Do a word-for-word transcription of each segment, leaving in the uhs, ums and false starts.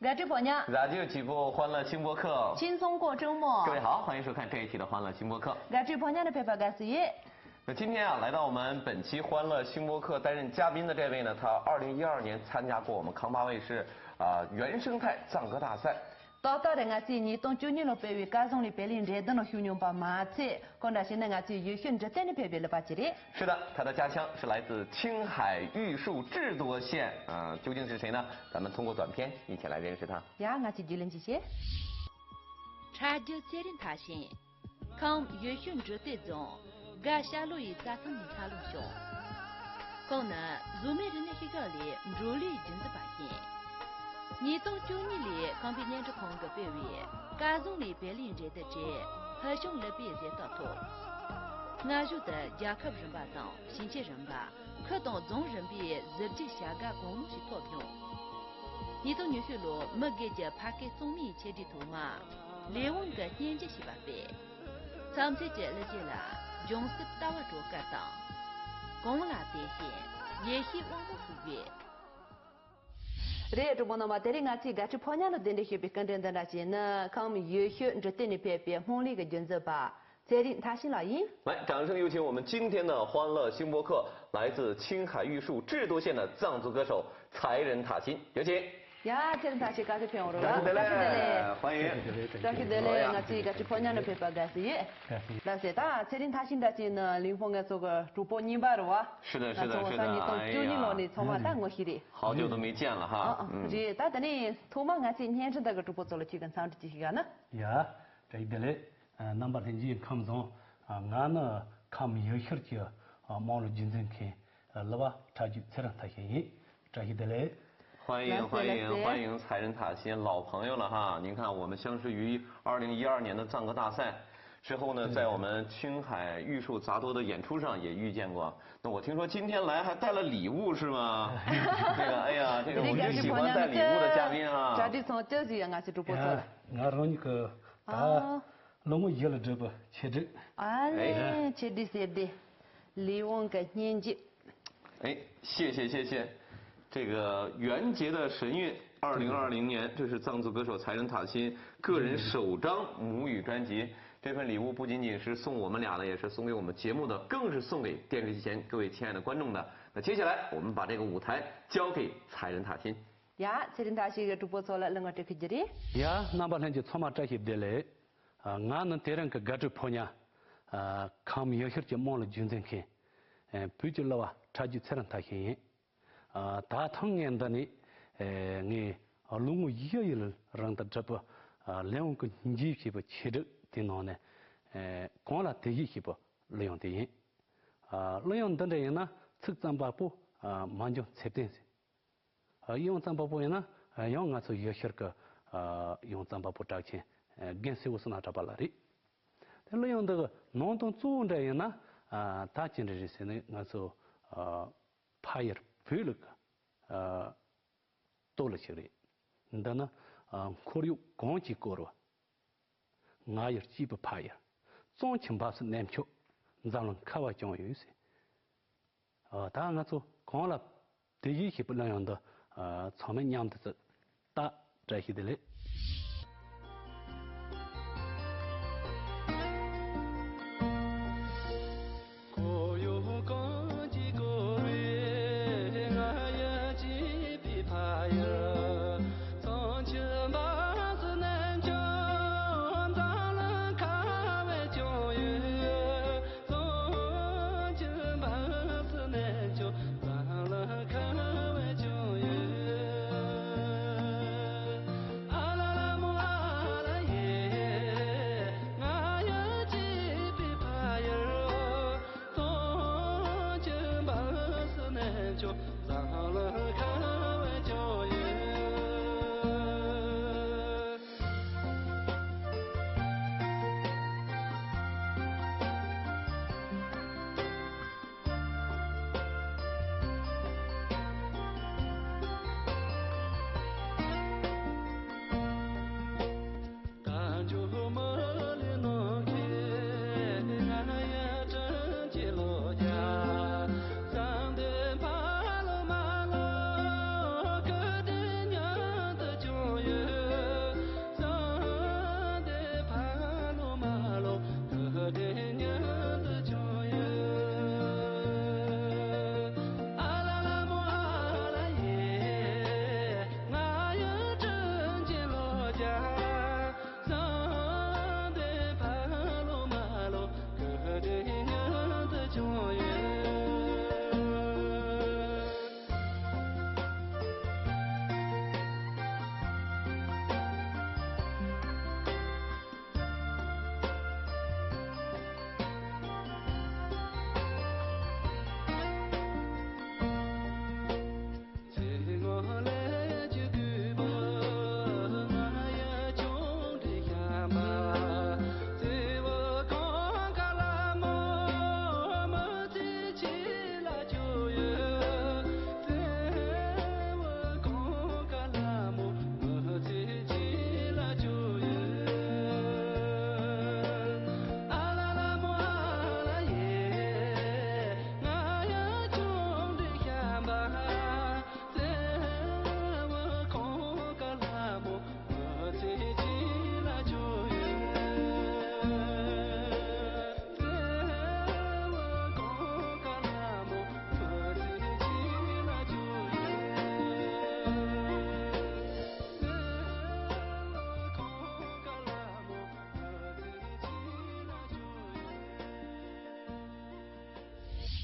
དགའ་སྤྲོའི་ཕོ་ཉ། རཱ་ཇིའོ་གཅིག་པུ་欢乐新播客。 ཁྱིམ་ཚང་སྐོར་གྲོགས་མོ། 各位好，欢迎收看这一期的欢乐新播客。 དགའ་སྤྲོའི་ཕོ་ཉ་ནས་ཕེབས་པ་དགའ་བསུ་ཡོད། 那今天啊，来到我们本期欢乐新播客担任嘉宾的这位呢，他二零一二年参加过我们康巴卫视啊、原生态藏歌大赛。 ཏག་ཏག་རེད། ང་ཚོས་ཉིས་སྟོང་བཅུ་གཉིས་ལོར་སྤེལ་བའི་སྐལ་བཟང་ལས་བེ་ལི་འགྲན་བསྡུར་ནང་ཞུགས་མྱོང་པ་མ་ཚད། ཁོ་འདྲ་ཞིག་ནི་ང་ཚོའི་ཡུལ་ཤུལ་འབྲི་ཏན་ནས་ཕེབས་པའི་ལུག་པ་ཅིག་རེད། 是的，他的家乡是来自青海玉树智多县啊、究竟是谁呢？咱们通过短片一起来认识他。 ཡ། ང་ཚོས་རྒྱུས་ལོན་ཅིག་བྱེད། ཁྲ་རྒྱུ་ཚེ་རིང་མཐའ་ཕྱིན། ཁམས་ཡུལ་ཤུལ་འབྲི་ཏན་རྫོང་དགའ་ཤ་ལོ་ཡི་རྩྭ་ཐང་ནས་འཚར་ལོངས་བྱུང་། ཁོང་ནི་གཟུགས་མེད་རིག་གནས་ཤུལ་བཞག་ལས་འབྲོག་ལས་རྒྱུན་འཛིན་པ་ཡིན། ཉིས་སྟོང་བཅུ་གཉིས་ལོའི་ཁམས་པའི་བརྙན་འཕྲིན་ཁང་གིས་སྤེལ་བའི་སྐལ་བཟང་ལས་བེ་ལི་འགྲན་བསྡུར་གྱི་ཕུལ་བྱུང་ལུག་པའི་གཟེངས་རྟགས་ཐོབ། སྔ་གཞུག་ཏུ་རྒྱལ་ཁབ་རིམ་པ་དང་ཞིང་ཆེན་རིམ་པ། ཁུལ་དང་རྫོང་རིམ་པའི་གཟི་བརྗིད་བྱ་དགའ་གང་མང་ཞིག་ཐོབ་མྱོང་། ཉིས་སྟོང་ཉི་ཤུ་ལོར་མི་སྒེར་གྱི་ཕ་སྐད་གཙང་མའི་ཆེད་སྒྲིག་ཐོག་མ། ལས་དབང་གི་སྙན་འཇེབས་ཞེས་པ་སྤེལ། མཚམས་ཚོད་ཀྱི་གླུ་གཞས་ལ་འབྱུང་རྩིབ་ལྟ་བ་སྒྲོལ་དཀར་དང་། གང་ལ་དེ་བཞིན་ཡེ་ཤེས་དབང་པོ་སོགས་ཡོད། རེད། གྲོགས་པོ་རྣམ་པ། དེ་རིང་ང་ཚོས་དགའ་སྤྲོའི་ཕོ་ཉ་ལ་གདན་འདྲེན་ཞུས་པའི་སྐུ་མགྲོན་འདི་འདྲ་ཞིག་ནི་ཁམས་ཡུལ་ཤུལ་འབྲི་ཏན་ནས་ཕེབས་པའི་སྨོན་ལུགས་ཀྱི་རྒྱུན་འཛིན་པ། 蔡林他心老师。 来，掌声有请我们今天的欢乐星播客，来自青海玉树智多县的藏族歌手蔡林他心，有请。 ཡ། 蔡林他心། བཀྲ་ཤིས་བདེ་ལེགས། 欢迎。 བཀྲ་ཤིས་བདེ་ལེགས། ང་ཚོའི་དགའ་སྤྲོའི་ཕོ་ཉ་ནས་ཕེབས་པ་དགའ་བསུ་ཡོད། ལགས་སེ། ད་蔡林他心་འདྲ་ཅིག་ནི་ལིང་ཧྥང་ང་ཚོ་གི་གྲོགས་པོ་རྙིང་པ་རེད་བ། 是的，是的，是的。 ང་ཚོ་ས་ཉིས་སྟོང་བཅུ་གཉིས་ལོ་ནས་ཚང་མ་ད་ངོ་ཤེས་རེད། 好久都没见了哈。 ཨ་ཨ། 嗯。 རེད། ད་དེ་ནས་ཐོག་མ་ང་ཚོའི་བརྙན་འཕྲིན་དག་གི་གྲོགས་པོ་ཚོ་ལ་ཁྱེད་ཀྱི་འཚམས་འདྲི་ཅིག་ཞུས་ན། ཡ། བཀྲ་ཤིས་བདེ་ལེགས། རྣམ་པ་ལྷན་རྒྱས་ཁམས་བཟང་། ང་ནི་ཁམས་ཡུལ་ཤུལ་གྱི་དམངས་གླུ་རྒྱུན་འཛིན་མཁན་ལུག་པ་ཁྲ་རྒྱུ་ཚེ་རིང་མཐའ་ཤིན་ཡིན། བཀྲ་ཤིས་བདེ་ལེགས། 欢迎，欢迎，欢迎蔡林塔心，老朋友了哈。您看，我们相识于二零一二年的藏歌大赛，之后呢，在我们青海玉树杂多的演出上也遇见过。那我听说今天来还带了礼物是吗？这个，哎呀，这个我就喜欢带礼物的嘉宾啊。 གྲ་སྒྲིག་ཚང་ཅི་ཟིག་ཡ། ང་ཚོའི་གྲོགས་པོ་ཚོ་ལ། ང་རང་ཉིད་ཀྱི་ད་ལོ་ངོ་བཞི་ལ་སྒྲུབ་པའི་ཆེད་སྒྲིག་ཨ་ལེ། ཆེད་སྒྲིག་ཟེར་དེ། ལི་ཝང་གི་སྙན་འཇེབས། 哎，谢谢谢谢。这个袁杰的神韵，二零二零年，这是藏族歌手蔡林塔心个人首张母语专辑。这份礼物不仅仅是送我们俩的，也是送给我们节目的，更是送给电视机前各位亲爱的观众的。那接下来，我们把这个舞台交给蔡林塔心。 ཡ། ཚེ་རིང་མཐའ་ཤིན་གྱི་གྲོགས་པོ་ཚོ་ལ་གླུ་ངག་འབྲི་གི་རེད། ཡ། རྣམ་པ་ལྷན་རྒྱས་ཚང་མ་བཀྲ་ཤིས་བདེ་ལེགས། ང་ནི་དེ་རིང་གི་དགའ་སྤྲོའི་ཕོ་ཉ། ཁམས་ཡུལ་ཤུལ་གྱི་དམངས་གླུ་རྒྱུན་འཛིན་མཁན། བོད་ཀྱི་གླུ་བ་ཁྲ་རྒྱུ་ཚེ་རིང་མཐའ་ཤིན་ཡིན། ད་ཐེངས་ངས་འདི་ནས་ངས་ལོ་ངོ་བཞི་ཡི་རིང་དུ་བསྒྲུབས་པའི་ལས་དབང་གི་འཇིབ་ཞེས་པའི་ཆེད་སྒྲིག་དེའི་ནང་ནས། གང་ལ་དེ་བཞིན་ཞེས་པའི་གླུ་དབྱངས་དེ་ཡིན། གླུ་དབྱངས་འདི་འདྲ་ཡིན་ན་ཚིག་རྩོམ་པ་པོ་མ་འཇོམས་ཚེ་བརྟན་ཟེར། དབྱངས་རྩོམ་པ་པོ་ཡིན་ན་ཡང་ང་ཚོ་ཡུལ་ཤུལ་གྱི་དབྱངས་རྩོམ་པ་པོ་གྲགས་ཆེན་རྒན་སེའུ་བསོད་ནམས་གྲགས་པ་ལགས་རེད། དེ་གླུ་དབྱངས་འདི་གི་ནང་དོན་གཙོ་བོ་འདྲ་ཡིན་ན་ད་ཅི་འདྲ་རེད་ཟེར་ན། ང་ཚོ་ཕ་ཡུལ་བོད་ལུགས་ཀྱི་སྟོད་གླུ་ཞིག་རེད། འདི་ནི་ཁོར་ཡུག་གངས་ཀྱིས་བསྐོར་བ། ང་ཡུལ་གཅེས་པའི་ཕ་ཡུལ། གཙང་ཆུ་འབབ་སའི་གནས་མཆོག་འཛམ་གླིང་ཁ་བ་བྱུང་ཡོད་ཟེར། ད་ང་ཚོ་གང་ལ་དེ་བཞིན་ཞེས་པའི་གླུ་དབྱངས་འདི་ཚང་མས་མཉམ་དུ་ཚུར་ལྟ། བཀྲ་ཤིས་བདེ་ལེགས།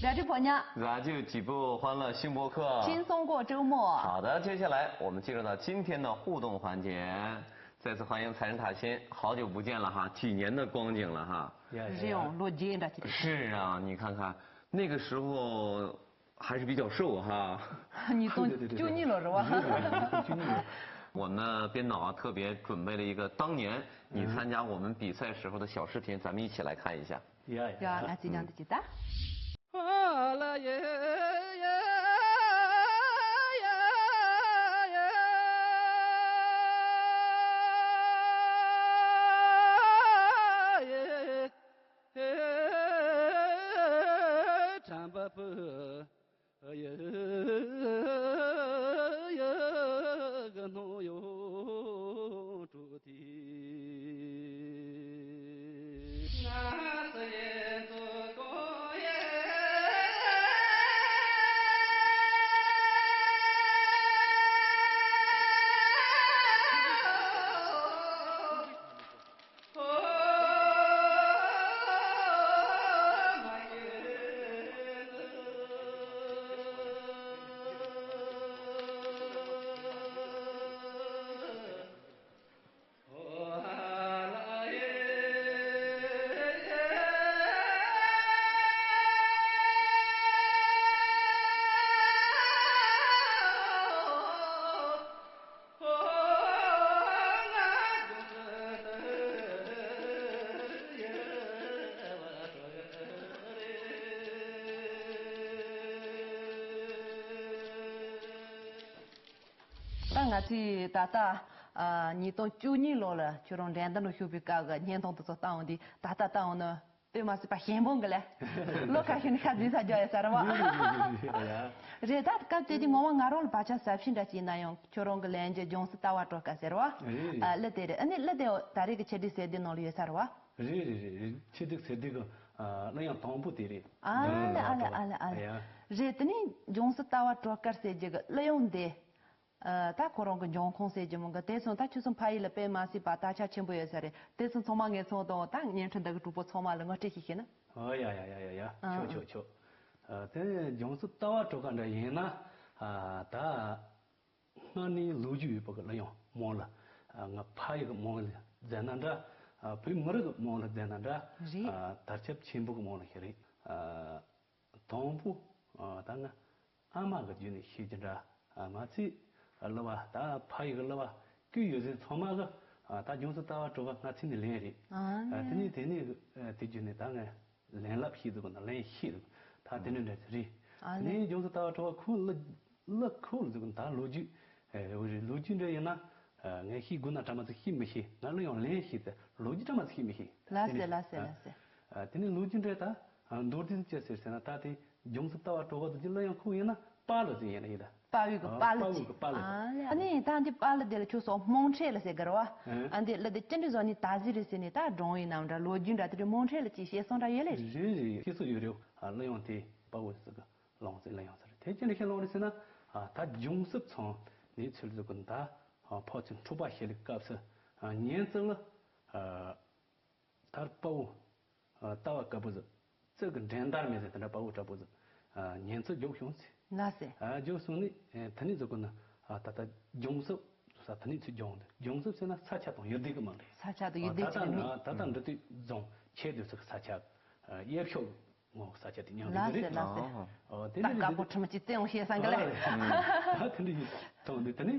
ར་ཏི་ཕོ་ཉ། ར་ཏི་ཇི་པུ་欢乐新播客。轻松过周末。好的，接下来我们进入到今天的互动环节，再次欢迎财神塔心，好久不见了哈，几年的光景了哈。 ཡ་ཡ་ཡ། རེད་འོང་ལོ་རྒྱས་འདྲ་ཅིག་རེད། 是啊，你看看那个时候还是比较瘦哈。 ཉིས་སྟོང་བཅུ་གཉིས་ལོ་རེད་བ། ཉིས་སྟོང་བཅུ་གཉིས་ལོ། 我们呢，编导啊特别准备了一个当年你参加我们比赛时候的小视频，咱们一起来看一下。 ཡ་ཡ། ཡ་ང་ཚོས་ཀྱང་འདི་ཅི་ལྟ། ད་ང་ཚོས་ད་ལྟ་ཨ་ཉིས་སྟོང་བཅུ་གཉིས་ལོ་ལ་ཁྱོད་རང་འགྲན་ཟླ་ནང་ཞུགས་པའི་སྐབས་ཀྱི་བརྙན་ཐུང་དེ་ཚོ་བལྟ་འོང་དུས། ད་ལྟ་བལྟ་འོང་ན་དཔེ་མ་སྲིད་པ་ཞན་པོ་འགི་ལས། ལོ་ཁ་ཤས་ནས་ཁ་འཛིན་ས་རྒྱག་ཡོད་ས་རེད་བ། རེད་ཡ། རེད། ད་སྐབས་དེ་དུས་ངོ་མ་ང་རང་ལ་བག་ཆགས་ཟབ་ཤོས་འདྲ་ཅིག་ཡིན་ན་ཡང་ཁྱོད་རང་གི་ལེན་རྒྱུ་ལྗོངས་སུ་ལྟ་བ་སྤྲོ་དཀར་ཟེར་བ། རེད། ཨ་གླུ་དེ་རེད། ཨ་ནི་གླུ་དེ་ད་རེས་ཀྱི་ཆེད་སྒྲིག་སེ་ཌི་ནང་ལ་ཡོད་ས་རེད་བ། རེད་རེད་རེད་རེད། ཆེད་སྒྲིག་སེ་ཌི་གི་ཨ་གླུ་དབྱངས་དང་པོ་དེ་རེད། ཨ་ལེ་ཨ་ལེ་ཨ་ལེ་ཨ་ལེ། ཡ། རེད། དེ་ནས་ལྗོངས་སུ་ལྟ་བ་སྤྲོ་དཀར་ཟེར་རྒྱུ་གི་གླུ་དབྱངས་དེ། ཨ་ད་ཁོ་རང་གི་འབྱུང་ཁུངས་ཟེར་རྒྱུ་མོ་གི་དེ་སོང་ད་ཁྱོད་ཚོ་ཕ་ཡུལ་ལ་དཔེ་མ་སྲིད་པ་དར་ཁྱབ་ཆེན་པོ་ཡོད་ས་རེད། དེ་སོང་ཚང་མ་ངེད་ཚོ་དང་ད་བརྙན་འཕྲིན་འདི་གི་གྲོགས་པོ་ཚང་མ་ལ་ངོ་སྤྲོད་ཞིག་བྱས་ན། ཨོ་ཡ་ཡ་ཡ་ཡ་ཡ། ཨ་ཆོག་ཨ་ཆོག་ཆོག་ཨ་དེ་ལྗོངས་སུ་ལྟ་བ་སྤྲོ་དཀར་འདྲ་ཡིན་ན། ཨ་ད་སྔར་ནས་ལོ་རྒྱུས་ཡོད་པ་གི་གླུ་དབྱངས་མང་ལ། ཨ་ང་ཕ་ཡུལ་གི་མང་ལ་མཛད་ན་འདྲ། ཨ་བོད་མི་རིགས་གི་མང་ལ་མཛད་ན་འདྲ། རེད། ཨ་དར་ཁྱབ་ཆེན་པོ་གི་མང་ལ་ཞིག་རེད། ཨ། དང་པོ། ཨ་ད་ང་ཨ་མ་གི་བརྒྱུད་ནས་ཤེས་ཀྱི་འདྲ། ཨ་མ་ཚེ་གླུ་བ་ད་ཕ་ཡི་གི་གླུ་བ་སྐུ་ཡོད་ཚད་ཚང་མ་གི་ཨ་ད་ལྗོངས་སུ་ལྟ་བ་སྤྲོ་བ་ང་ཚེ་ནས་ལེན་རེད། ཨ་ཨ་དེ་ནས་དེ་ནས་ཨ་དེ་བརྒྱུད་ནས་ད་ང་ལེན་ལབ་ཤེས་འདུག་ན་ལེན་ཤེས་འདུག་ད་དེ་ནས་འདྲ་རེད། ཨ་དེ་ནས་ལྗོངས་སུ་ལྟ་བ་སྤྲོ་བ་ཁོ་གླུ་གླུ་ཁོ་ལ་འདུག་ད་ལོ་རྒྱུས་ཨ་རེད། ལོ་རྒྱུས་འདྲ་ཡིན་ན་ཨ་ངས་ཤེས་དགོས་ན་དྲ་མ་ཚོ་ཤེས་མི་ཤེས། ང་གླུ་ཡང་ལེན་ཤེས་ཏེ་ལོ་རྒྱུས་དྲ་མ་ཚོ་ཤེས་མི་ཤེས། ལགས་སེ་ལགས་སེ་ལགས་སེ། ཨ་དེ་ནས་ལོ་རྒྱུས་འདྲ་ད། ཨ་མདོར་བསྡུས་སུ་ཅི་ཟེར་ཟེར་ན་ད་དེ་ལྗོངས་སུ་ལྟ་བ་སྤྲོ་བ་དུ་ཅི་གླུ་དབྱངས་ཁོ་ཡིན་ན་དཔའ་གླུ་ཟིག་ཡིན་ལ་ཡིན་ད། དཔའ་བོའི་གི་ཨ་དཔའ་གླུ་དཔའ་བོའི་ཅིག་གི་དཔའ་གླུ་ཟིག་ཨ་ལེ། ཨ་ནི་ད་འདི་དཔའ་གླུ་དེ་ལ་ཁྱོད་སོགས་རྨོངས་ཁྲེལ་ལ་ཟེར་གི་རེད་བ། ཨ་འདི་གླུ་དེ་ཅི་འདྲ་བཟོ་ནི་ད་ཟིག་རེད་ཟེར་ནི་ད་སྒྲུང་ཡིན་ནམ་འདྲ་ལོ་རྒྱུས་འདྲ་དེ་འདྲ་རྨོངས་ཁྲེལ་ལ་ཅིག་བཤད་སོང་འདྲ་ཡོད་ལེ། རེད་རེད། ཤེས་སོ་ཡོད་རེད། ཨ་གླུ་དབྱངས་དེ་དཔའ་བོ་ཟིག་གི་ལོང་ཟིག་གླུ་དབྱངས་ཟིག་རེད། དེ་ཅི་འདྲ་ཤེས་ལོང་རེད་ཟེར་ན། ཨ་ད་ལྗོངས་སུ་ཚང་ནས་ཚུལ་ཟིག་གི་ད་ཕོ་ཚོད་འཁྲུག་པ་ཤེས་ལེ་སྐབས་སུ་ཉིན་ཙི་ལ་ཨ། དར་དཔའ་བོ། ལྟ་བ་དཀར་པོ་ཟིག་རྩི་གི་འགྲན་ཟླ་མེད་ཟེར་དེ་འདྲ་དཔའ་བོ་དྲག་པོ་ཟིག་ཉན་ཚུལ་རྒྱོབ་བྱུང་ཟེར། ན་ཟེར། རྒྱོབ་སོང་ནས་དེ་ནས་ཟིག་གོ་ན་ད་ལྟ་ལྗོངས་སུ་ས་དེ་ནས་ཚུར་སྦྱོང་དུ་ལྗོངས་སུ་ཟེར་ན་ས་ཆ་དང་ཡུལ་སྡེ་གི་མིང་རེད། ས་ཆ་དང་ཡུལ་སྡེ་ད་ལྟ་གཅིག་རེད། ད་ལྟ་འདི་དུས་རྫོང་ཁྱེད་དུས་ཚོད་ས་ཆ་གཡས་ཕྱོགས་ངོ་ས་ཆ་དེ་ཉམས་ལེན་རེད། ལ་ཟེར། ཨོ་དེ་ད་འདྲ་དཀར་པོ་ཁྲི་མ་ཅིག་བཙན་འོང་ཤེས་སང་གི་ལེ། ད་དེ་འདྲ་ཡིན་མཐོང་དུས་དེ་ནས་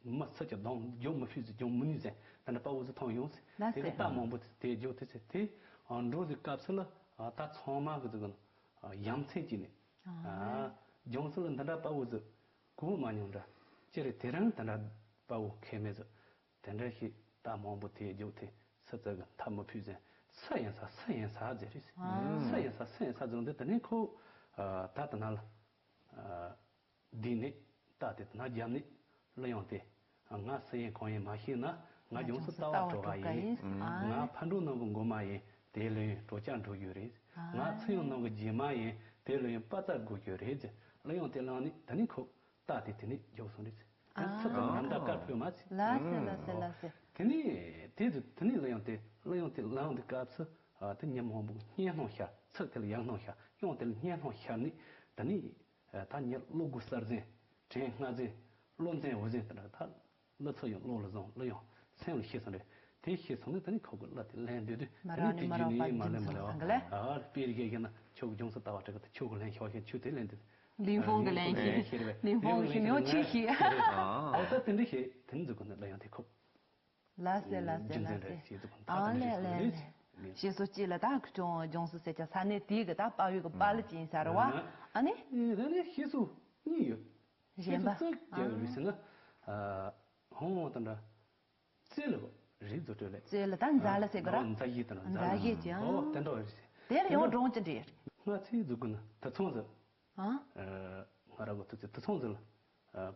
མི་སུ་ཅི་གདོང་རྒྱོབ་མི་ཕུད་ཟེར་རྒྱོབ་མི་ནུས་ཟེར་དེ་འདྲ་དཔའ་བོ་ཟིག་མཐོང་ཡོང་ཟེར། ལ་དེ་གི་ཟེར། རྟགས་མང་པོ་དེ་རྒྱོབ་དེ་ཟེར་དེ་འགྲོ་ཟིག་སྐབས་སུ་ལ་ད་ཚང་མ་གི་ཟིག་གི་ཡ་མཚན་ཅིག་ནས་ལྗོངས་སུ་ལ་འདི་འདྲ་དཔའ་བོ་ཟིག་གོ་མ་མྱོང་འདྲ་ཅི་རེད། དེ་རིང་འདི་འདྲ་དཔའ་བོ་ཁེ་མེད་ཟིག་དེ་འདྲ་ཞིག་རྟགས་མང་པོ་དེ་རྒྱོབ་དེ་སུ་ཙི་གི་མཐའ་མི་ཕུད་ཟེར། སུ་ཡིན་ས་སུ་ཡིན་ས་ཟེར་རེད་ཟེར། སུ་ཡིན་ས་སུ་ཡིན་ས་ཟེར་འདི་དེ་ནས་ཁོ་ད་དེ་ན་ལ། དེ་ནས་རྟ་དེ་དེ་ན་བརྒྱབ་ནས་གླུ་དབྱངས་དེ། ང་སུ་ཡིན་གང་ཡིན་མ་ཤེས་ན་ང་ལྗོངས་སུ་ལྟ་བ་སྤྲོ་བ་ཡིན། ང་ཕར་འགྲོ་ནང་གི་མགོ་མ་ཡིན་དེ་ལོས་ཡིན་གྲོ་ཆ་འགྲོ་རྒྱུ་རེད། ང་ཚུར་ཡོང་ནང་གི་རྗེས་མ་ཡིན་དེ་ལོས་ཡིན་པ་ཙར་དགོས་རྒྱུ་རེད་ཟེར། གླུ་དབྱངས་དེ་བླངས་ནས་དེ་ནས་ཁོ་རྟ་དེ་དེ་ནས་རྒྱོབ་སོང་རེད་ཟེར། དེ་སུ་དང་ནམ་ཟླ་དཀར་ཕུད་མ་ཟེར། ལ་ཟེར་ལ་ཟེར་ལ་ཟེར། དེ་ནས་དེ་དེ་ནས་གླུ་དབྱངས་དེ། གླུ་དབྱངས་དེ་གླུ་དབྱངས་དེ་སྐབས་སུ་ཨ་དེ་ཉིན་མང་པོ་སྙན་སྣང་ཤར། ཚིག་དེ་ལ་ཡང་སྣང་ཤར། དབྱངས་དེ་ལ་སྙན་སྣང་ཤར་ནས་དེ་ནས་ཨ་ད་ངས་གླུ་གུ་གསར་འཛིན། དྲན་སྔ་འཛིན། བློ་འཛིན་འོད་འཛིན་དེ་འདྲ། ད་གླུ་ཚིག་ཡང་བློ་ལ་བཟུང་། གླུ་དབྱངས་སེམས་ལ་ཤེས་སོང་རེད། དེ་ཤེས་སོང་ནས་དེ་ནས་ཁོ་གི་གླུ་དེ་ལེན་འདོད་དུས་མ་དེ་རག་ནས་ནི་དེ་མ་རག་རྒྱུ་པ་ནས་མ་རྒྱུ་ལེན་མ་མཚན་ལེན་བ། ཚང་གི་ལེ། ཨ་དཔེ་རིགས་ཡིན་ན་ཁྱོད་ཀྱི་སྦྱོང་ཚུལ་ལྟ་བ་དྲག་གི་དེ་ཁྱོད་ཀྱི་ལེན་ཤོག་ཤེས། ཁྱོད་དེ་ལེན་དུས། ལིང་ཧྥོང་གི་ལེན་ཤེས། ལིང་ཧྥོང་གི་ཤེས་མྱོང་ཆེ་ཤེས། ཨ་ད་དེ་འདྲ་ཤེས། དེ་ནི་འཛུགས་གི་ནི་གླུ་དབྱངས་དེ་ཁོ། ལ་སེ་ལ་སེ་རྒྱུ་མཚན་ལ་རེད་སེ། ཞེས་འདུག་གོ་ད་ཨ་དེ་ལེ་འདྲ་ལེ་ཞིག་ལེ། རེད། ཞེས་སོ་ཅི་ལ་ད་ཁྱོད་ལྗོངས་སུ་ཟེར་ཀྱང་ས་གནས་དེའི་གི་ད་དཔའ་བོའི་གི་དཔའ་ལི་ཅན་ཟེར་བ། ཨ་ནི། ཨེ་ད་ནི་ཞེས་སོ་གཉིས་ཡོད། ཞེས་གཞན་པ། སོ་ཅི་ཡོད་རེད་ཟེར་ན། ཨ་ཧོང་ད་འདྲ། རྩེ་ལ་རིག་རྫུ་སྤྲོད་ལས། རྩེ་ལ་ད་མཛའ་ལ་ཟེར་གི་ར། མཛའ་བཤེས་དང་མཛའ་བཤེས་ཀྱི་ཨ། ཨོ་དེ་འདྲ་རེད་ཟེར། དེ་ལ་ཡང་སྒྲུང་ཅི་འདྲ་ཡོད། སྔ་ཚེ་འཛུགས་གི་ན་ད་ཚོང་ཟེར། ཨ། ང་ར་གོ་ཐུག་ཚེ་དུ་ཚོང་ཟེར་ལ།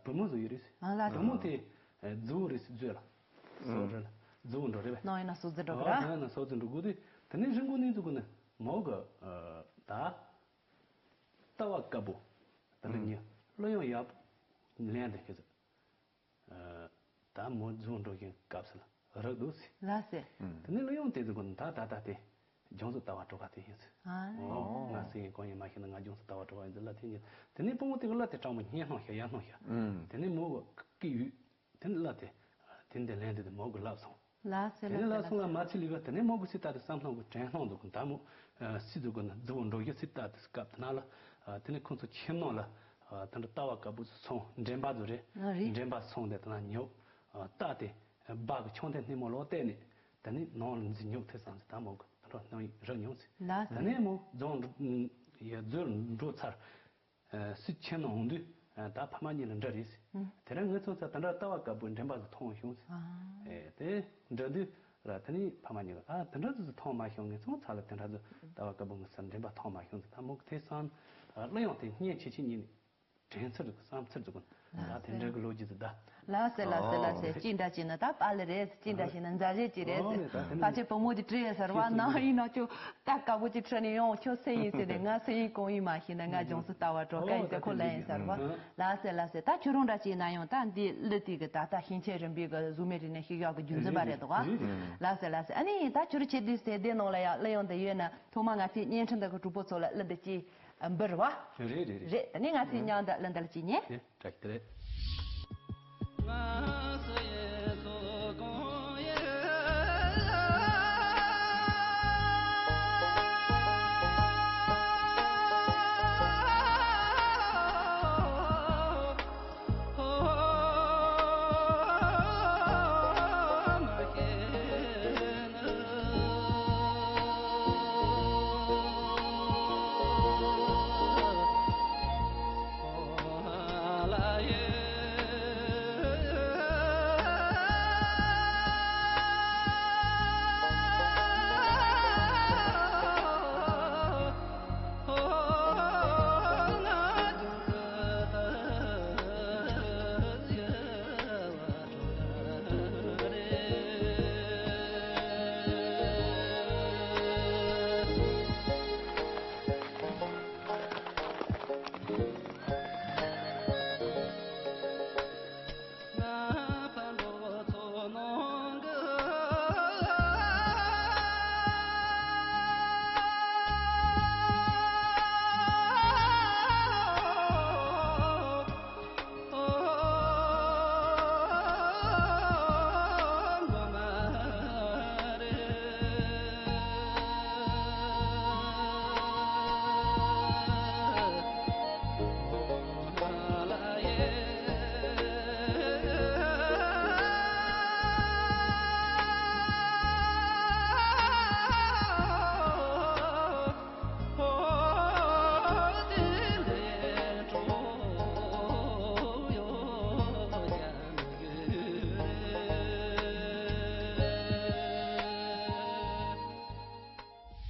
བུ་མོ་ཟེར་ཡོད་རེད། ཨ་ལ་བུ་མོ་དེ་རྫུ་བོ་རེད་ཟེར། རྫུ་ལ། སོ་རེད་ལ། རྫུ་བོ་འགྲོ་རེད་པས། ནང་ཡིན་ན་སོ་རྫུ་འགྲོ་གི་ར། ཨ་ན་སོ་རྫུ་འགྲོ་དགོས་དུས་དེ་ནས་རིང་པོ་ནས་འཛུགས་གི་ན་མོ་གི་ད། ལྟ་བ་དཀར་པོ། དེ་ལ་ཉེ། གླུ་དབྱངས་ཡག་པོ་ལེན་དེ་ཤེས་ཚེ། ད་མོ་རྫུ་འགྲོ་བཞིན་སྐབས་སུ་ལ་རག་འདུག་ཟེར། ལ་སེ། དེ་ནས་གླུ་དབྱངས་དེ་ཚོ་གོ་ད་ད་ད་དེ་སྦྱོང་ཚུལ་ལྟ་བ་གྲོགས་ཁ་དེ་ཡིན་ཟེར། ཨ། ཨོ་ང་སེ་ཡིན་གང་ཡིན་མ་ཤེས་ན། ང་སྦྱོང་ཚུལ་ལྟ་བ་གྲོགས་ཁ་ཡིན་ཟེར་ལ་དེ་ཉིད། དེ་ནས་བུ་མོ་དེ་གི་གླུ་དེ་དྲང་མོ་སྙན་སྣང་ཤར་ཡར་སྣང་ཤར། དེ་ནས་མོ་གི་སྐད་ཡུས། དེ་ནས་གླུ་དེ་དེ་འདི་ལེན་དེ་དེ་མོ་གི་ལབ་སོང་། ལ་སེ་ལ་དེ་ནས་སེ་ལ་ལ་སོང་ལ་སེ། མ་ཚི་ལི་གི་དེ་ནས་མོ་གི་སི་ཏ་དེ་བསམ་སྣང་གི་དྲན་སྣང་འདུག་གི་ད་མོ། སི་འདུག་གི་ན་རྫུ་བོ་འགྲོ་བཞིན་སི་ཏ་དེ་སྐབས་དེ་ན་ལ། དེ་ནས་ཁོང་ཚོ་ཁྱིམ་ནང་ལ། ད་འདྲ་ལྟ་བ་དཀར་པོ་ཚོ་སོང་། འདྲེན་པ་ཚོ་རེད། ཨ་རེད། འདྲེན་པ་སོང་དེ་དེ་ན་ཉོ། ལྟ་དེ། སྦྲ་གི་ཆུང་དེ་སྣེ་མོ་ལོག་བལྟས་ནས། དེ་ནས་ནང་ལ་འཛུལ་ཉོག་ཐེ་སང་ཟེར། ད་མོ་གི་ད་འགྲོ་སྣང་ཡིག་རག་མྱོང་ཟེར། ལ་དེ་ནས་མོ་རྫོང་ཡ་རྫོང་འགྲོ་ཚར། སྲིད་ཆེན་ནང་འོང་དུས་ད་ཕ་མ་གཉིས་ལ་འདྲ་རེད་ཟེར། དེ་རིང་ངས་ཚོ་ཚ་ད་འདྲ་ལྟ་བ་དཀར་པོའི་འདྲེན་པ་ཟིག་མཐོང་བྱུང་ཟེར། ཨེ་དེ་འདྲ་དུས་ལ་དེ་ནས་ཕ་མ་གཉིས་ལ་ཨ་དེ་འདྲ་ཟིག་མཐོང་མ་བྱུང་། ངས་ཚོ་ཚ་ལ་དེ་འདྲ་ཟིག་ལྟ་བ་དཀར་པོ་ངས་ཟེར་འདྲེན་པ་མཐོང་མ་བྱུང་ཟེར། ད་མོ་གི་དེ་སང་གླུ་དབྱངས་དེ་སྙན་ཆེ་ཆེ་གཉིས་ནས་དྲན་ཚུལ་ཟིག་བསམ་ཚུལ་ཟིག་ད་དེ་འདྲ་གི་ལོ་རྒྱུས་ཟིག་ད། ལ་སེ་ལ་སེ་ལ་སེ། ཨོ། ཅི་འདྲ་བྱས་ན་ད་པཱ་ལི་རེད། ཅི་འདྲ་བྱས་ན་མཛའ་བཤེས་ཅི་རེད། ཨོ་ནས་ད་དེ་ནས་ཕལ་ཆེར་བུ་མོ་དེ་དྲིས་ཡ་ཟེར་བ་ནང་ཡིན་ན་ཁྱོད་ད་དཀར་པོ་ཅིག་ཁྲིད་ནས་ཡོང་། ཁྱོད་སུ་ཡིན་ཟེར་ནས། ང་སུ་ཡིན་གང་ཡིན་མ་ཤེས་ན། ང་ལྗོངས་སུ་ལྟ་བ་གྲོགས་ཁ་ཡིན་ཟེར། ཁོ་ལ་ཡིན་ཟེར་བ། ལ་སེ་ལ་སེ། ད་ཁྱོད་རང་འདྲ་བྱས་ན་ཡང་ད་འདི་གླུ་དེ་གི་ད་ལྟ་ཤིང་ཆེན་རིམ་པའི་གི་གཟུགས་མེད་རིག་གནས་ཤེས་ཡག་གི་རྒྱུན་འཛིན་པ་རེད་འདུག་ག་ལ་སེ་ལ་སེ། ཨ་ནི་ད་ཁྱོད་ཆེ་དུས་སེ་དེ་ནང་ལ་ཡ་གླུ་དབྱངས་དེ་ཡོད་ན་ཐོག་མ་ང་ཚོའི་བརྙན་འཕྲིན་དེ་གི་གྲོགས་པོ་ཚོ་ལ་གླུ་དེ་ཅིག་འབུལ་བ། རེད་རེད་རེད། རེད། དེ་ནས་ང་ཚོའི་མཉམ་དུ་གླུ་འདི་ལ་ཅིག་ཉན། དེ་དྲག་གི་རེད།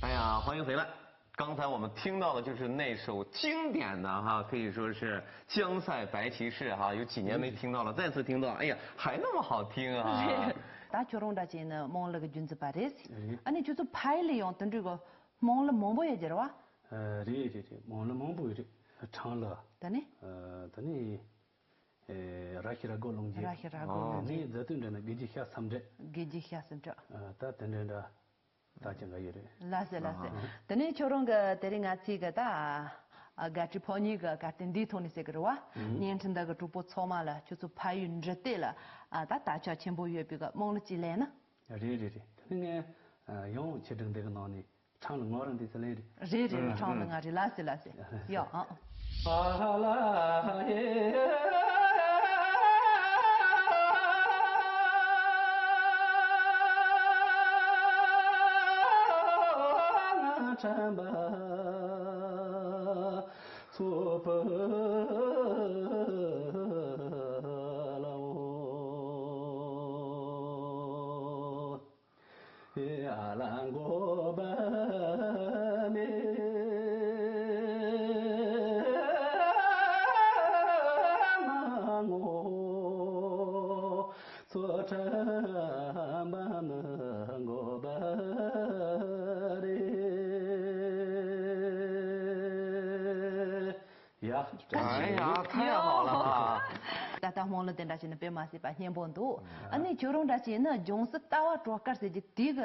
哎呀，欢迎回来。刚才我们听到的就是那首经典的哈，可以说是《江塞白骑士》哈，有几年没听到了，再次听到，哎呀，还那么好听啊！ད་ཁྱོད་རང་འདྲ་བྱས་ན་དམངས་གླུ་གི་རྒྱུན་འཛིན་པ་རེད། རེད། ཨ་ནི་ཁྱོད་ཚོ་ཕ་ཡུལ་ལ་ཡང་དེ་འདྲའི་གི་དམངས་གླུ་མང་པོ་ཡོད་རྒྱུ་རེད་བ། ཨ། རེད་རེད་རེད། དམངས་གླུ་མང་པོ་ཡོད་རེད། འཁྲབ་གླུ། ད་ནི། ཨ། ད་ནི། ཨེ། ར་ཤི་ར་སྒོ་ལུང་རྒྱས། ར་ཤི་ར་སྒོ་ལུང་རྒྱས། ཨ་ནི་མཛད་དུས་འདྲ་ན་དགེ་རྒྱས་ཤ་ཟ་འདྲ། དགེ་རྒྱས་ཤ་ཟ་འདྲ། ཨ། ད་དེ་འདྲ་འདྲ། ད་ཅི་འགའ་ཡོད་རེད། ལགས་སེ་ལགས་སེ། དེ་ནས་ཁྱོད་རང་གི་དེ་རིང་ང་ཚོའི་གི་ད་ཨ་དགའ་སྤྲོའི་ཕོ་ཉའི་གི་གར་སྟེགས་འདིའི་ཐོག་ནས་ཟེར་གི་རེད་བ། བརྙན་འཕྲིན་འདི་གི་གྲོགས་པོ་ཚང་མ་ལ་ཁྱོད་ཚོ་ཕ་ཡུལ་འབྲི་སྟེགས་ལ་ཨ་ད་དར་ཁྱབ་ཆེན་པོ་ཡོད་པའི་གི་དམངས་གླུ་ཅིག་ལེན་ན། རེད་རེད་རེད། དེ་ནས་ངས་ཡང་ཆེད་སྒྲིག་འདི་གི་ནང་ནས་ཁྲང་ལ་ངོ་རང་འདི་ཚོ་ལེན་རེད། རེད་རེད་རེད། ཁྲང་ལ་ང་རེད། ལགས་སེ་ལགས་སེ། ཡོ་ཨ། ཡ། ཨ་ཡ། 太好了哈。 ད་ལྟ་དམངས་གླུ་དེ་འདྲ་བྱས་ནས་དཔེ་མ་སྲིད་པ་སྙན་པོ་འདུག་ཨ་ནི་ཁྱོད་རང་འདྲ་བྱས་ན་ལྗང་གསུམ་ལྟ་བ་སྒྲོ་དཀར་ཟེར་གྱི་དེ་གི་ཨ་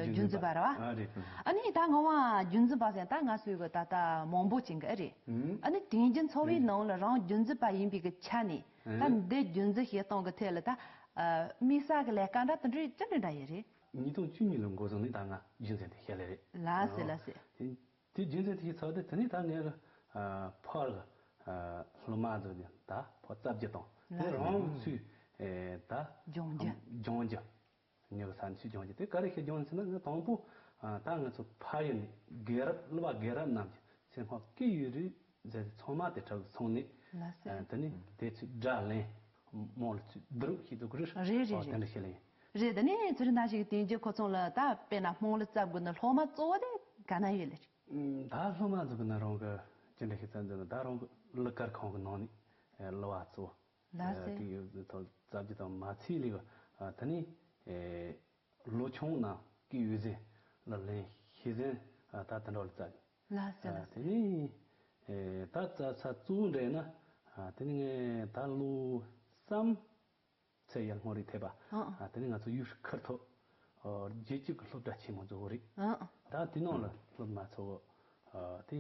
རྒྱུན་འཛིན་པ་རེད་བ། ཨ་ནི་ད་ངོ་མ་རྒྱུན་འཛིན་པ་ཟེར་ན་ད་ང་ཚོའི་གི་ད་ལྟ་མང་པོ་ཅིག་གི་ཨེ་རེད། ཨ་ནི་དེང་རྒྱུན་འཚོ་བའི་ནང་ལ་རང་རྒྱུན་འཛིན་པ་ཡིན་པའི་གི་ཆ་ནས་ད་འདི་རྒྱུན་འཛིན་བྱེད་སྟངས་གི་ཐད་ལ་ད་དམིགས་བསལ་གི་ལས་ཀ་འདྲ་དེ་འདྲ་ཅི་འདྲ་འདྲ་ཡོད་རེད། ཉིས་སྟོང་བཅུ་གཉིས་ལོ་འགོ་བཟུང་ནས་ད་ང་རྒྱུན་འཛིན་དེ་བྱེད་ལེ་རེད། ལགས་སེ་ལགས་སེ། དེ་རྒྱུན་འཛིན་དེ་ཚོ་དེ་དེ་ནས་ད་ངའི་ཕར་སློབ་མ་ཚོ་ནས་ད་ཕོ་རྩ་བརྒྱུད་དང་དེ་རང་ཚུགས་ད་སྦྱོང་རྒྱུ་སྦྱོང་རྒྱུ་ཉི་གི་ས་ཚུགས་སྦྱོང་རྒྱུ་དེ་ག་རེ་བྱེད་སྦྱོང་ཟེར་ན་ང་དང་པོ་ད་ང་ཚོ་ཕ་ཡུལ་ནས་རྒན་རབས་སློབ་པ་རྒན་རབས་རྣམས་ཀྱི་སེམས་ཁམས་སྐྱིད་ཡོད་རེད་ཟེར་ཚང་མ་དེ་གྲབས་སོང་ནས་ལགས་སེ། དེ་ནས་དེ་ཚུགས་སྒྲ་ལེན་མོ་ལ་ཚུགས་བསྡུ་རུབ་བྱེད་དུ་གི་རེད་རེད་རེད། དེ་འདྲ་བྱེད་ལེ་ཡིན། རེད། དེ་ནས་ཚུལ་ནང་ཞིག་དེང་རྒྱུ་ཁོ་ཚོ་ལ་ད་དཔེར་ན་དམངས་གླུ་རྩ་དགོས་ན་སློབ་མ་གཙོ་བོ་དེ་ག་ན་ཡོད་ལེ། ད་སློབ་མ་ཚོ་གི་ན་རང་གི་ཅི་འདྲ་ཞིག་རྩ་འཛིན་ན་ད་རང་གི་གླུ་གར་ཁང་གི་ནང་ནས་གླུ་བ་གཙོ་བོ་ལགས་སེ། དེ་ཡོད་ཚོ་རྩ་བརྒྱུད་དང་མ་ཚིག་ལས་གི་དེ་ནས་ལོ་ཆུང་ན་སྐད་ཡོད་ཟིན་ལ་ལེན་ཤེས་ཟིན་ད་དེ་འདྲ་ལ་རྩ། ལགས་སེ་ལགས་སེ། དེ་ནས་ད་རྩ་ས་གཙོ་བོ་འདྲ་ཡིན་ན་དེ་ནས་ངས་ད་ལོ་བསམ། ཚེ་ཡར་སྔོན་རིག་ཐེབས་པ། ཨ་ཨ། དེ་ནས་ང་ཚོ་ཡུལ་ཁུལ་ཐོག་རྒྱལ་སྤྱི་གི་སློབ་གྲྭ་ཆེན་མོ་འཛུགས་རིག་ཨ་ཨ། ད་དེ་ནང་ལ་སློབ་མ་ཚོ་དེ་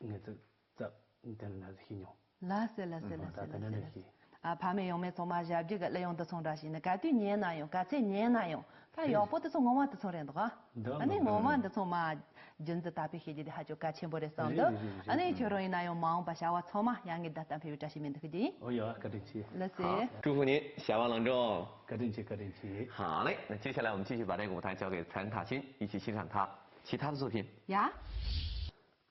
ངས་ཚོ་རྩ་དེ་ནས་ཤེས་མྱོང་། ལགས་སེ་ལགས་སེ་ལགས་སེ་ད་དེ་ལགས་སེ་ནས་ལགས་སེ། ཤེས། ཨ་ཕ་མེས་ཡང་མེས་ཚང་མ་ཞབས་རྗེས་ཀྱི་གླུ་དབྱངས་འདི་ཚོ་འདྲ་ཞིག་ནི་ག་དུས་ཉན་ན་ཡང་ག་ཚད་ཉན་ན་ཡང་ད་ཡག་པོ་དེ་ཚོ་ངོ་མ་དེ་ཚོ་རེད་འདུག་ཨ། འདུག་ཨ་ནི་འདུག་ངོ་མ་འདི་ཚོ་མ་རྒྱུན་དུ་དར་སྤེལ་བྱེད་རྒྱུ་དེ་ཧ་ཅང་གལ་ཆེན་པོ་རེད་བསམ་འདུག་རེད་རེད་རེད། ཨ་ནི་ཁྱོད་རང་ཡིན་ན་ཡང་མ་འོངས་པ་བྱ་བ་ཚང་མ་ཡ་ངའི་བརྡ་གཏམ་ཕེབས་པའི་བཀྲ་ཤིས་སྨོན་འདུན་ཞུ་རྒྱུ་ཡིན། ཨོ་ཡ་བཀའ་དྲིན་ཆེ། ལགས་སེ། 好，祝福您，下班郎中。 བཀའ་དྲིན་ཆེ་བཀའ་དྲིན་ཆེ། 好嘞，那接下来我们继续把这个舞台交给陈塔青，一起欣赏她其他的作品。 ཡ།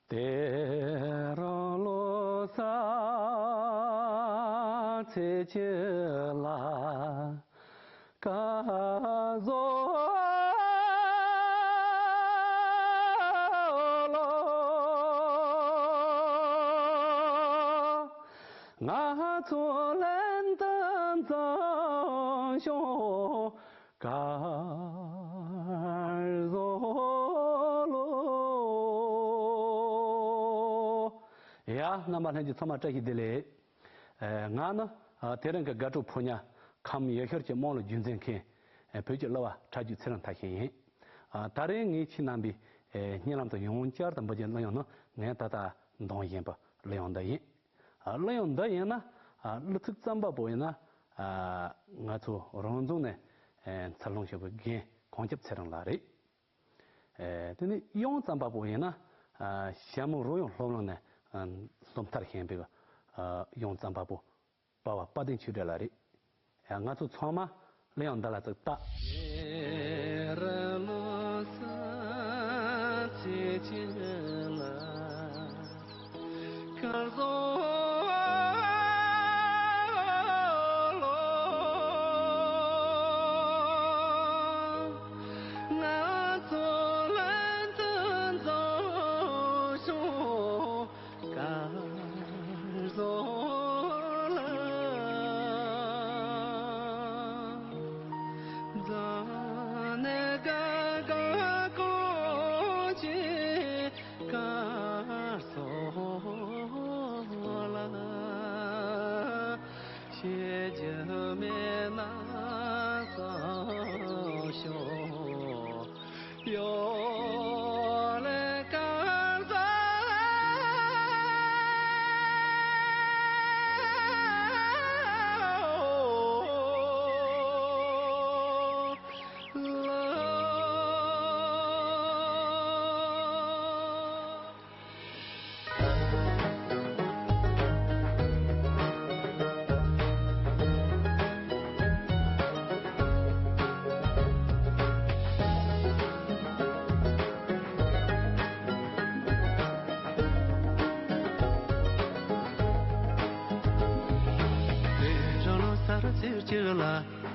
དེ་རང་ལོ་གསར་ཚེས་བཅུ་ལ་སྐལ་བཟང་ལོ། ང་ཚོ་ལན་དུ་འཛོམས་ཤོག་སྐལ་བཟང་ལོ། ཡ། རྣམ་པ་ལྷན་རྒྱས་ཚང་མ་བཀྲ་ཤིས་བདེ་ལེགས། ཨ་ང་ནི་ཨ་དེ་རིང་གི་དགའ་སྤྲོ་ཕོ་ཉ་ཁམས་ཡུལ་ཤུལ་གྱི་དམངས་གླུ་རྒྱུན་འཛིན་མཁན་ཨ་བོད་ཀྱི་གླུ་བ་ཁྲ་རྒྱུད་ཚེ་རིང་མཐར་ཕྱིན་ཡིན། ཨ་ད་རེས་ངས་ཁྱེད་རྣམ་པའི་ཨ་སྙན་ལམ་དུ་ཡང་བསྐྱར་དུ་འབུལ་རྒྱུའི་གླུ་དབྱངས་ནི་ངས་ད་ལྟ་འདོན་བཞིན་པའི་གླུ་དབྱངས་འདི་ཡིན། ཨ་གླུ་དབྱངས་འདི་ཡིན་ན་ཨ་གླུ་ཚིག་རྩོམ་པ་པོ་ཡིན་ན་ཨ་ང་ཚོ་རང་རྫོང་ནས་ཨ་འཚར་ལོངས་བྱུང་བའི་རྒན་གངས་སྐྱབས་ཚེ་རིང་ལགས་རེད། ཨེ་དེ་ནས་དབྱངས་རྩོམ་པ་པོ་ཡིན་ན་ཨ་ཞྭ་མོ་རོལ་དབྱངས་སློབ་གླིང་ནས་ཨ་སློབ་མཐར་ཕྱིན་པའི་ཨ་དབྱངས་རྩོམ་པ་པོ་པ་བ་དཔལ་ལྡན་ཆོས་སྒྲོན་ལགས་རེད། ཨ་ང་ཚོ་ཚང་མ་གླུ་དབྱངས་འདི་ལ་ཙིག་ལྟ།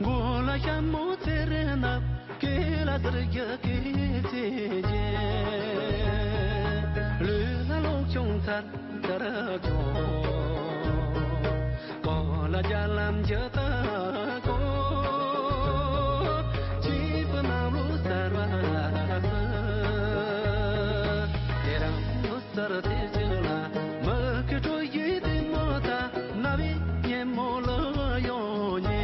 མགོ་ལ་ཞྭ་མོ་ཚེ་རིང་ནག་སྐེ་ལ་གསེར་གྱི་སྐེ་ཚེ་རྒྱན། ལུས་ལ་གློག་ཆུང་ཚར་ཚར་ཁྱོང་། གོང་ལ་རྒྱ་ལམ་གྱི་ལྟ་སྐོར། སྐྱེས་བུ་གནམ་ལོ་གསར་བ་སྲིད། དེ་རིང་ལོ་གསར་དེ་ཚེ་ལ་མི་སྐྱ་སྤྲོ་ཡི་དེ་མོ་ད། ན་བའི་ཉིན་མོ་ལ་ཡོང་ཉེ།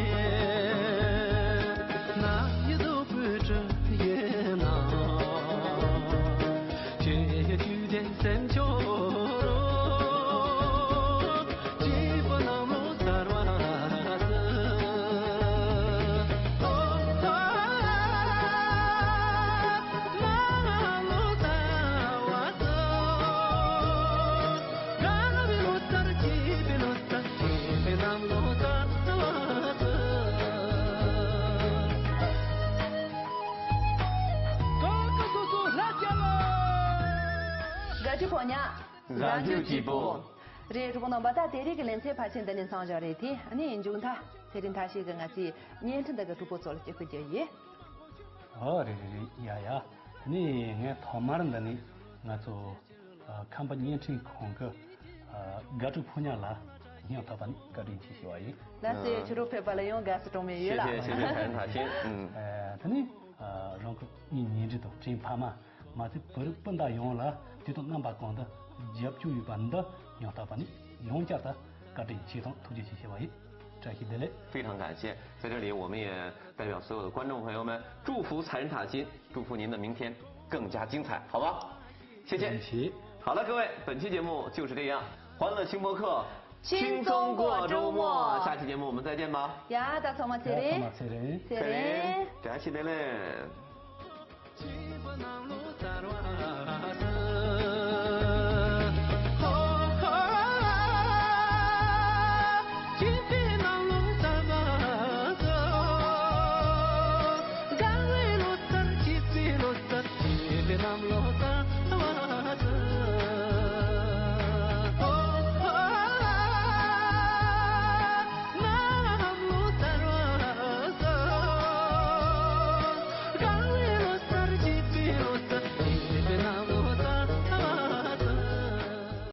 ན་ཡི་དོ་པུ་ཏྲ་ཡེ་ན། ཁྱེད་ཀྱི་དུས་ལྡན་སེམས་ཆོ་རོ། སྐྱེས་བུ་གནམ་ལོ་གསར་བ་ཟེར། དགའ་སྤྲོའི་ཕོ་ཉ། རང་རྒྱུད་གཅིག་པུ། རེད། གྲོགས་པོ་རྣམ་པ། ད་དེ་རིང་གི་ལེ་ཚན་ཕལ་ཆེར་འདི་ནས་མཚམས་འཇོག་རེད་དེ། ཨ་ནི་མཇུག་མཐའ་ཚེ་རིང་མཐའ་བཞི་གི་ང་ཚོའི་བརྙན་འཕྲིན་འདི་གི་གྲོགས་པོ་ཚོ་ལ་སྐྱོད་སྐུལ་རྒྱག་ཡིན། ཨོ་རེད་རེད་རེད། ཡ་ཡ། ཨ་ནི་ངས་ཐོག་མར་འདི་ནས་ང་ཚོ་ཨ་ཁམས་པ་བརྙན་འཕྲིན་ཁང་གི་ཨ་དགའ་སྤྲོའི་ཕོ་ཉ་ལ་སྙིང་ཐག་པ་ནས་བཀའ་དྲིན་ཆེ་ཞུ་བ་ཡིན། ལགས་སོ། ཁྱེད་རང་ཕེབས་པ་ལ་ཡང་དགའ་བསུ་གྲངས་མེད་ཡོད་ལ། 谢谢谢谢 ཐ་ཤིང་། ཨ་དེ་ནས་ཨ་རང་གི་ངའི་ཉེ་འབྲེལ་དང་དྲིན་ཕ་མ། མ་ཚད་བོད་རིགས་སྤུན་ཟླ་ཡོངས་ལ་དུས་དང་རྣམ་པ་གང་དུ་རྒྱབ་སྐྱོར་ཡོད་པ་འདི་སྙིང་ཐག་པ་ནས་ཡང་བསྐྱར་དུ་བཀའ་དྲིན་ཆེ་དང་ཐུགས་རྗེ་ཆེ་ཞུ་བ་ཡིན། བཀྲ་ཤིས་བདེ་ལེགས། 非常感谢，在这里我们也代表所有的观众朋友们，祝福财神塔金，祝福您的明天更加精彩，好吧？谢谢。 谢谢。 好了，各位，本期节目就是这样，欢乐轻播客，轻松过周末，下期节目我们再见吧。 ཡ། ད་ཚང་མ་ཚེ་ཡ། ཚང་མ་རིང་། ཚེ་རིང་། 谢谢，感谢，再见。